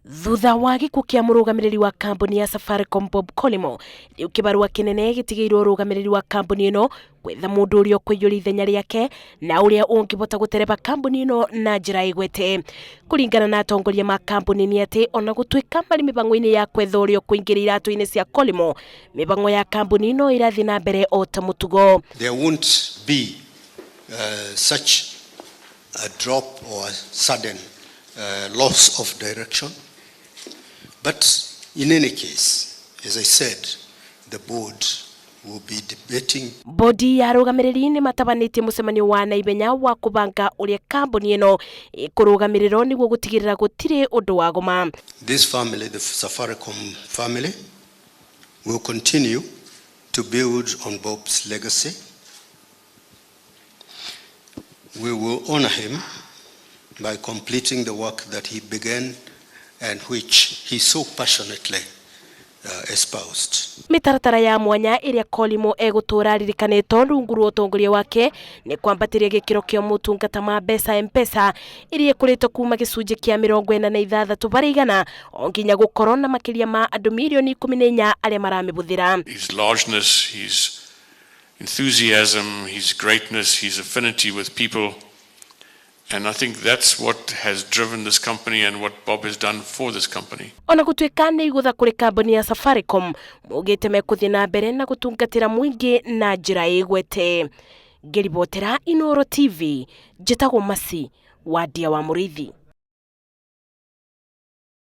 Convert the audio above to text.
Thutha wa gĩkuũ kĩa mũrũgamĩrĩri wa kambuni ya Safaricom Bob Collymore, rĩu kĩbarũa kĩnene gĩtigĩirwo ũrũgamĩrĩri wa kambuni ĩno gwetha mũndũ ũrĩa ũkũiyũria ithenya rĩake na ũrĩa ũngĩbota gũtereba kambuni ĩno na njĩra ĩgwete. Kũringana na atongoria ma kambuni nĩ atĩ ona gũtuĩka marĩ mĩbango-inĩ ya kwetha ũrĩa ũkũingĩra iratũ-inĩ cia Collymore, mĩbango ya kambuni ĩno ĩrathiĩ na mbere o ta mũtugo. There won't be such a drop or a sudden loss of direction. But in any case, as I said, the board will be debating. Bodi ya arũgamĩrĩri nĩ matabanĩtie mũcemanio wa naihenya wa kũbanga ũrĩa kambuni ĩno ĩkũrũgamĩrĩrwo nĩguo gũtigĩrĩra gũtirĩ ũndũ wa goma. This family, the Safaricom family, will continue to build on Bob's legacy. We will honor him by completing the work that he began and which he so passionately espoused. Mĩtaratara ya mwanya ĩrĩa Collymore egũtũra aririkanĩtwo rungu rwa ũtongoria wake nĩ kwambatĩria gĩkĩro kĩa motungata ma mbeca M-Pesa iria ĩkũrĩte kuma gĩcunjĩ kĩa 46% o nginya gũkorwo na makĩria ma andũ mirioni 14 arĩa maramĩhũthĩra. His largeness, his enthusiasm, his greatness, his affinity with people. And I think that's what has driven this company and what Bob has done for this company. Ona gũtuĩka nĩ igũtha kũrĩ kambuni ya Safaricom, maugĩte mekũthiĩ na mbere na gũtungatĩra mũingĩ na njĩra ĩgwete. Ngĩribotera Inooro TV, njĩtagwo Masi Wandia wa Mũrĩithi.